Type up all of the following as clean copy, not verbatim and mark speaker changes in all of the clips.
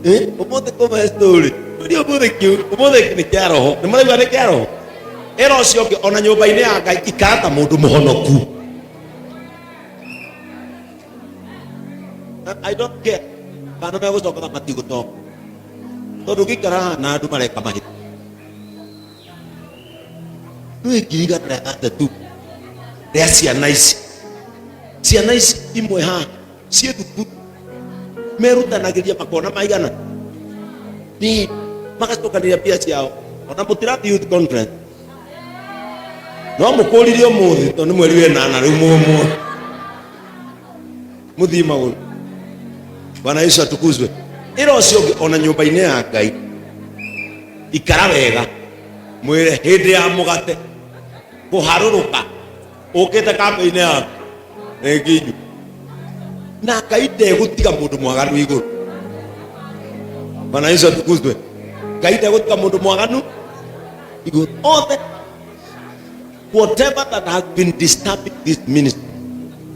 Speaker 1: Ũmũthĩ kũmahe story tũri ũmũthĩ kĩu ũmũthĩ nĩ kĩa roho nĩ mũraigua nĩ kĩa roho ĩra ũcio ũngĩ ona nyũmba-inĩ ya Ngai ikara ta mũndũ mũhonoku. I don't care kana megũcoka kana matigũcoka tondũ ũngĩikara haha na andũ mareka mahĩtia ndũĩ 130,000 rĩa ciana ici. Ciana ici imwe haha ciĩ thukuru merutanagĩria makona maigana nĩ magacokanĩria mbia ciao ona mũtirathiĩ youth conference no mũkũririe ũmũthĩ tondũ nĩ mweri wenana rĩu mũmũ mũthiĩ magũrũ. Bwana Yesu atukuzwe. Ĩra ũcio ũngĩ ona nyũmba-inĩ ya Ngai ikara wega mwĩre hĩndĩ ya mũgate kũharũrũka ũkĩte kambĩ-inĩ yaku nĩ nginyu na Ngai ndegũtiga mũndũ mwaganu igũrũ. Bwana Yesu atukuzwe. Ngai ndegũtiga mũndũ mwaganu igũrũ othe. Whatever that has been disturbing this ministry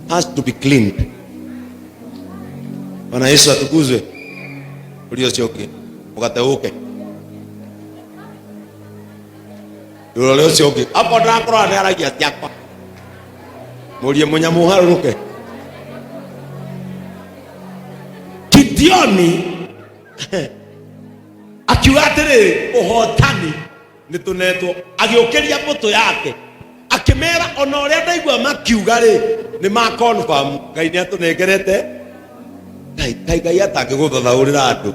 Speaker 1: has to be cleaned. Bwana Yesu atukuzwe. Ũria ũcio ũngĩ mũgate ũke rũrore ũcio ũngĩ akorwo ndakũrora nĩ aragia ciakwa mũrie mũnyamũ ũharũrũke. Gideoni akiuga atĩrĩrĩ, ũhotani nĩ tũnetwo. Agĩũkĩria mbũtũ yake akĩmera ona ũrĩa ndaigua makiuga rĩ nĩ ma confirm Ngai nĩ atũnengerete. Ngai Ngai Ngai atangĩgũthathaũrĩra andũ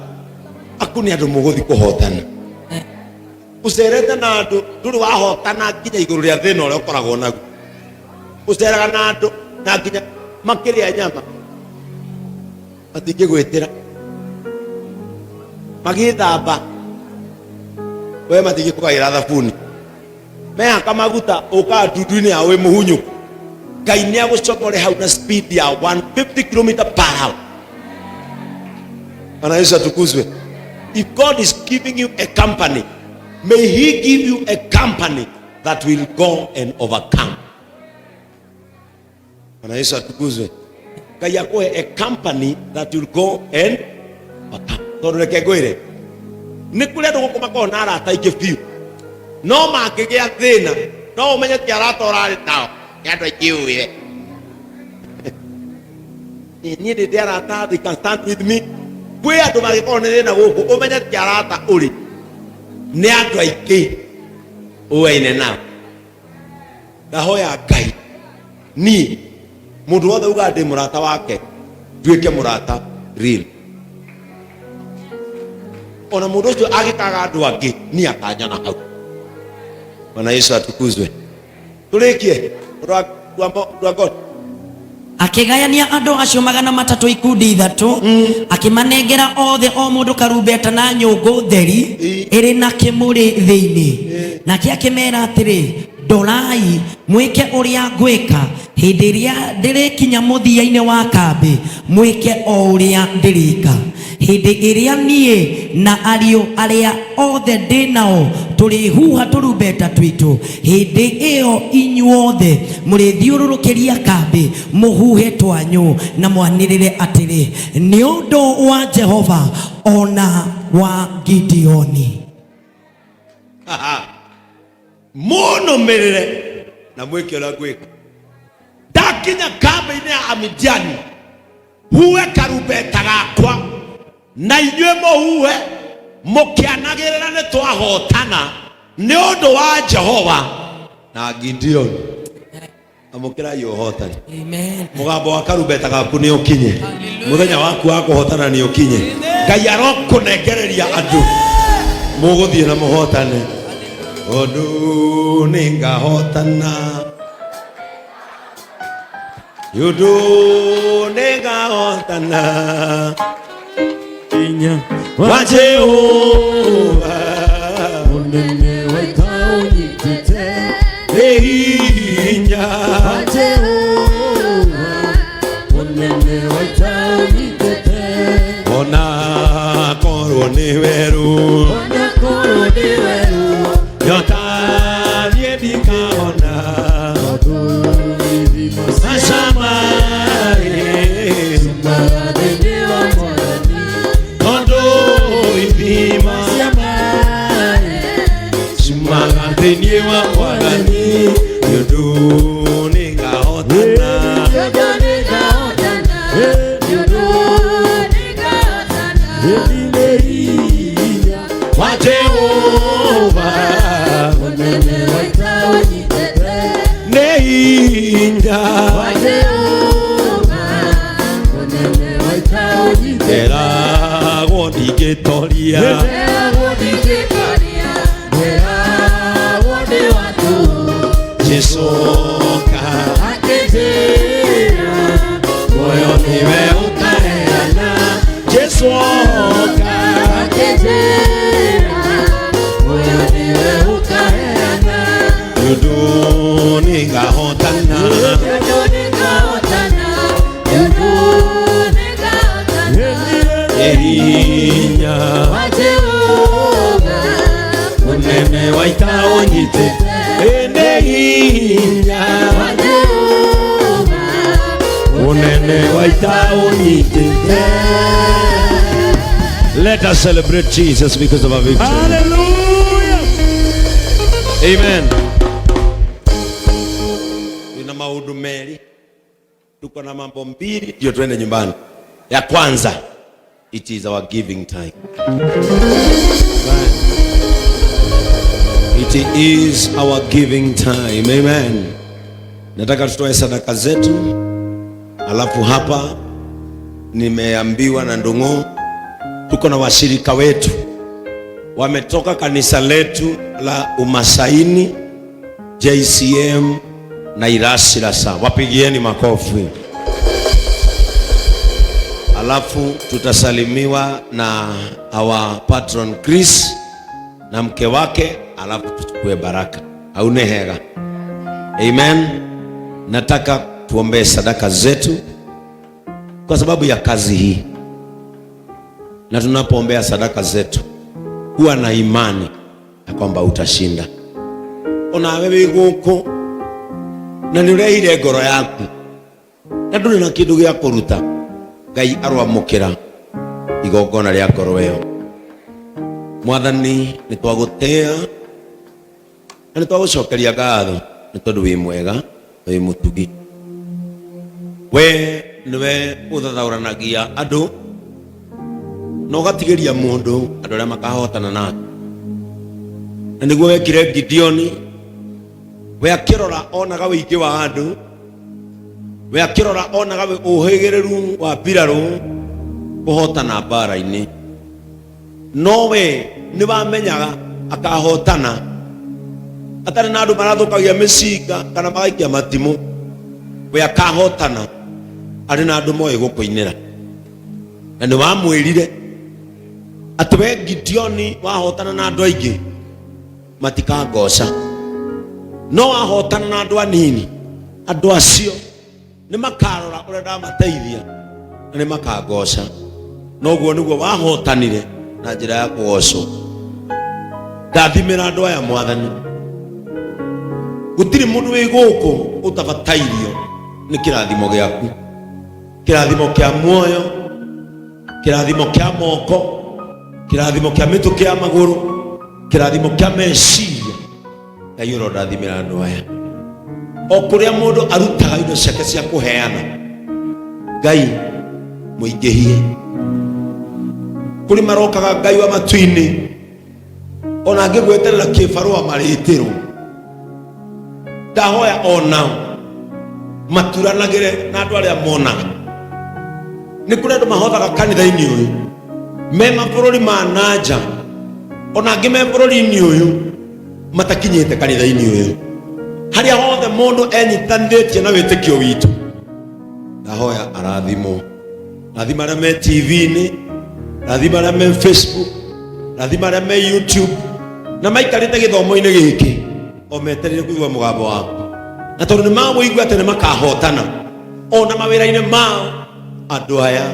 Speaker 1: aku nĩ andũ mũgũthi kũhotana ũcerete na andũ ndũrĩ wahotana nginya igũrũ rĩa thĩna ũrĩa ũkoragwo naguo. Ũceraga na andũ na nginya makĩrĩa nyama matingĩgwĩtĩra magĩthamba we matingĩkũgaĩra thabuni mehaka maguta ũkaga ndundu-inĩ yao wĩ mũhunyũku. Ngai nĩ agũcomore hau na speed ya 150 km per hour. Bwana Yesu atukuzwe. If God is giving you a company, may he give you a company that will go and overcome. Bwana Yesu atukuzwe. Ngai akũhe a company that will go and overcome. Tondũ reke ngwĩre nĩ kũrĩ andũ gũkũ makoragwo na arata aingĩ biũ no mangĩgĩa thĩna no ũmenye ti arata ũrarĩ nao nĩ andũ aingĩ ũĩ. Niĩ ndĩ ndĩ arata, they can stand with me. Kwĩ andũ mangĩkorwo nĩ thĩna gũkũ ũmenye ti arata ũrĩ nĩ andũ aingĩ ũaine nao. Ndahoya Ngai niĩ mũndũ wothe ugaga ndĩ mũrata wake nduĩke mũrata real ona mũndũ ũcio agĩkaga andũ angĩ niĩ akanyona hau. Bwana Yesu atukuzwe. Tũrĩkie ũndũ wa God.
Speaker 2: Akĩgayania andũ acio 300 ikundi ithatũ, akĩmanengera othe o mũndũ karumbeta na nyũngũ theri ĩrĩ na kĩmũrĩ thĩinĩ. Nake akĩmera atĩrĩ, ndorai mwĩke ũrĩa ngwĩka hĩndĩ ĩrĩa ndĩrĩkinya mũthia-inĩ wa kambĩ, mwĩke o ũrĩa ndĩrĩka. Hĩndĩ ĩrĩa niĩ na ariũ arĩa othe ndĩ nao tũrĩhuha tũrumbeta twitũ, hĩndĩ ĩyo inyuothe mũrĩthiũrũrũkĩria kambĩ mũhuhe twanyu na mwanĩrĩre atĩrĩ, nĩ ũndũ wa Jehova o na wa Gideoni.
Speaker 1: Mũnũmĩrĩre na mwĩke ũrĩa ngwĩka. Ndakinya kambĩ-inĩ ya Amidiani, huhe karumbeta gakwa na inyuĩ mũhuhe mũkĩanagĩrĩra nĩ twahotana nĩ ũndũ wa Jehova na Gideoni. Amũkĩrai ũhotani.
Speaker 2: Amen.
Speaker 1: Mũgambo wa karumbeta gaku nĩ ũkinye mũthenya waku wa kũhotana nĩ ũkinye. Ngai arokũnengereria andũ mũgũthiĩ na mũhotane tondũ nĩ ngahotana nĩ ũndũ nĩ ngahotana
Speaker 3: Hinya
Speaker 1: wa Jehova
Speaker 3: mũnene wa ita ũnyitĩte
Speaker 1: nĩ hinya
Speaker 3: wa Jehova mũnene wa ita ũnyitĩte
Speaker 1: ona korwo nĩ werũ
Speaker 3: ona korwo nĩ werũ
Speaker 1: nyota niĩ ndikahona
Speaker 3: tondũ ithima
Speaker 1: macamarĩ
Speaker 3: ciumaga thĩinĩ wa Mwathani
Speaker 1: tondũ Thĩinĩ wa Mwathani nĩ ũndũ nĩngahotana. Wa Jehova nĩ hinya nderagwo ndingĩtoria. Jesu oka muoyo nĩwe ũkaheana. Jesu oka nĩ ũndũ nĩngahotana. Nĩ hinya mũnene wa ita ũnyitĩte. Nĩ hinya mũnene wa ita ũnyitĩte. Let us celebrate Jesus because of our victory.
Speaker 3: Hallelujah.
Speaker 1: Amen. Tuna maundu meri, tuko na mambo mbili ndio tuende nyumbani. Ya kwanza, it is our giving time. Amen. It is our giving time. Amen. Nataka tutoe sadaka zetu, alafu hapa nimeambiwa na Ndung'u tuko na washirika wetu wametoka kanisa letu la Umasaini JCM na Irasirasa, wapigieni makofi. Alafu tutasalimiwa na our patron Chris na mke wake, alafu tuchukue baraka. Aune hega. Amen. Nataka tuombee sadaka zetu kwa sababu ya kazi hii, na tunapoombea sadaka zetu kuwa na imani ya kwamba utashinda. Onawe wĩ gũkũ na nĩ ũrehire ngoro yaku na ndũrĩ na kĩndũ gĩa kũruta, Ngai aroamũkĩra igongona rĩa ngoro ĩyo. Mwathani, nĩ twagũtĩa na nĩ twagũcokeria ngatho nĩ tondũ wĩ mwega na wĩ mũtugi. We nĩwe ũthathaũranagia andũ na ũgatigĩria mũndũ andũ arĩa makahotana nake, na nĩguo wekire Gideoni. We akĩrora onaga ũingĩ wa andũ, we akĩrora onaga ũhĩgĩrĩru wa mbirarũ kũhotana mbara-inĩ, no we nĩ wamenyaga akahotana atarĩ na andũ marathũkagia mĩcinga kana magaikia matimũ. We akahotana arĩ na andũ moĩ gũkũinĩra, na nĩ wamwĩrire atĩ we Gideoni wahotana na andũ aingĩ matikangoca, no wahotana na andũ anini, andũ acio nĩ makarora ũrĩa ndamateithia na nĩ makangoca. Noguo nĩguo wahotanire na njĩra ya kũgocwo. Ndathimĩra andũ aya, Mwathani. Gũtirĩ mũndũ wĩ gũkũ ũtabatairio nĩ kĩrathimo gĩaku, kĩrathimo kĩa muoyo, kĩrathimo kĩa moko, kĩrathimo kĩa mĩtũkĩ ya magũrũ, kĩrathimo kĩa meciria. Ngai, ũrondathimĩra andũ aya o kũrĩa mũndũ arutaga indo ciake cia kũheana. Ngai, mũingĩhie kũrĩ marokaga. Ngai wa matu-inĩ, ona angĩgweterera kĩbarũa marĩtĩrwo, ndahoya onao maturanagĩre na andũ arĩa monaga. Nĩ kũrĩ andũ mahothaga kanitha-inĩ ũyũ me mabũrũri ma nanja, ona angĩ me bũrũri-inĩ ũyũ matakinyĩte kanitha-inĩ ũyũ. Harĩa hothe mũndũ enyitanĩtie na wĩtĩkio witũ, ndahoya arathimwo. Rathima arĩa me TV-inĩ, rathima arĩa me Facebook, rathima arĩa me YouTube na maikarĩte gĩthomo-inĩ gĩkĩ o metereire kũigua mũgambo waku, na tondũ nĩ mamũigua atĩ nĩ makahotana ona mawĩra-inĩ mao, andũ aya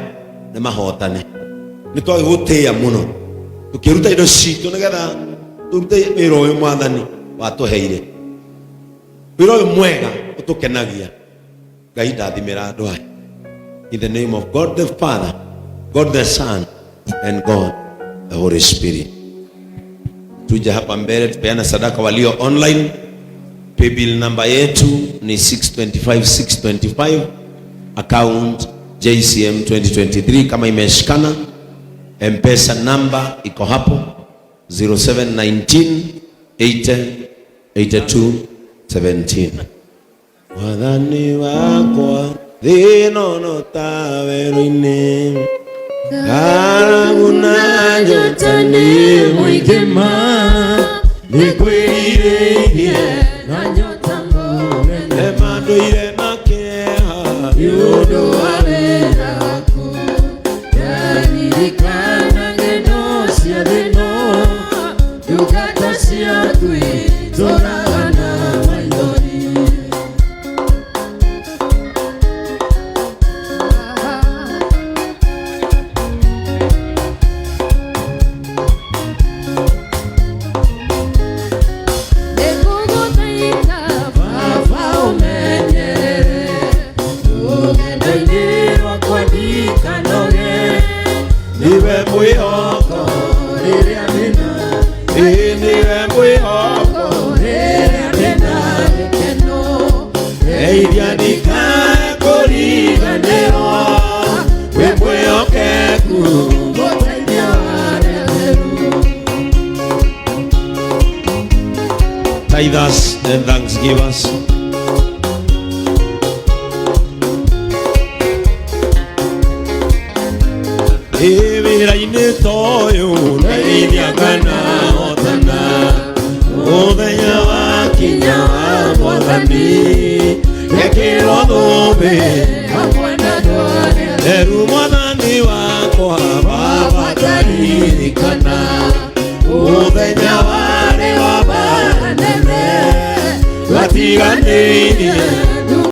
Speaker 1: nĩ mahotane. Nĩ twagĩgũtĩĩa mũno tũkĩruta indo citũ nĩgetha tũrute wĩra ũyũ Mwathani watũheire, wĩra ũyũ mwega ũtũkenagia. Ngai, ndathimĩra andũ aya in the name of God the Father, God the Son and God the Holy Spirit. Tuje hapa mbele tupeane sadaka walio online. Paybill namba yetu ni 625 625, account JCM 2023 kama imeshikana. M-Pesa namba iko hapo 0719 80 82 17. Mwathani wakwa thĩno no ta werũ-inĩ ng'aragu na njota nĩ mũingĩ
Speaker 3: ma nĩngwĩrirĩirie na nyota mũnene
Speaker 1: mandũire makĩeha
Speaker 3: nĩ ũndũ wa wĩra waku ndaririkana ng'endo cia thĩno ndungata ciaku itũraga na maithori.
Speaker 4: Nĩngũgũthaitha
Speaker 3: Baba ũmenyerere rũgendo-inĩ rwakwa ndikanoge
Speaker 1: niwe mwĩhoko
Speaker 3: rĩrĩa ndĩna
Speaker 1: ĩĩ niwe mwĩhoko
Speaker 3: rĩrĩa ndĩna gĩkeno
Speaker 1: eithia ndikae kũriganĩrwo wĩ mwĩhokeku.
Speaker 3: Ngũteithia arĩa atheru.
Speaker 1: Tithers and thanksgivers. Ĩ wĩra-inĩ ta ũyũ ndeithia kana hotana mũthenya wakinya wa mwathani gekĩrwo thũmbĩ
Speaker 3: hamwe na andũ arĩa
Speaker 1: Theru mwathani wakwa baba taririkana mũthenya warĩ wa
Speaker 3: nene
Speaker 1: twatiganĩirie.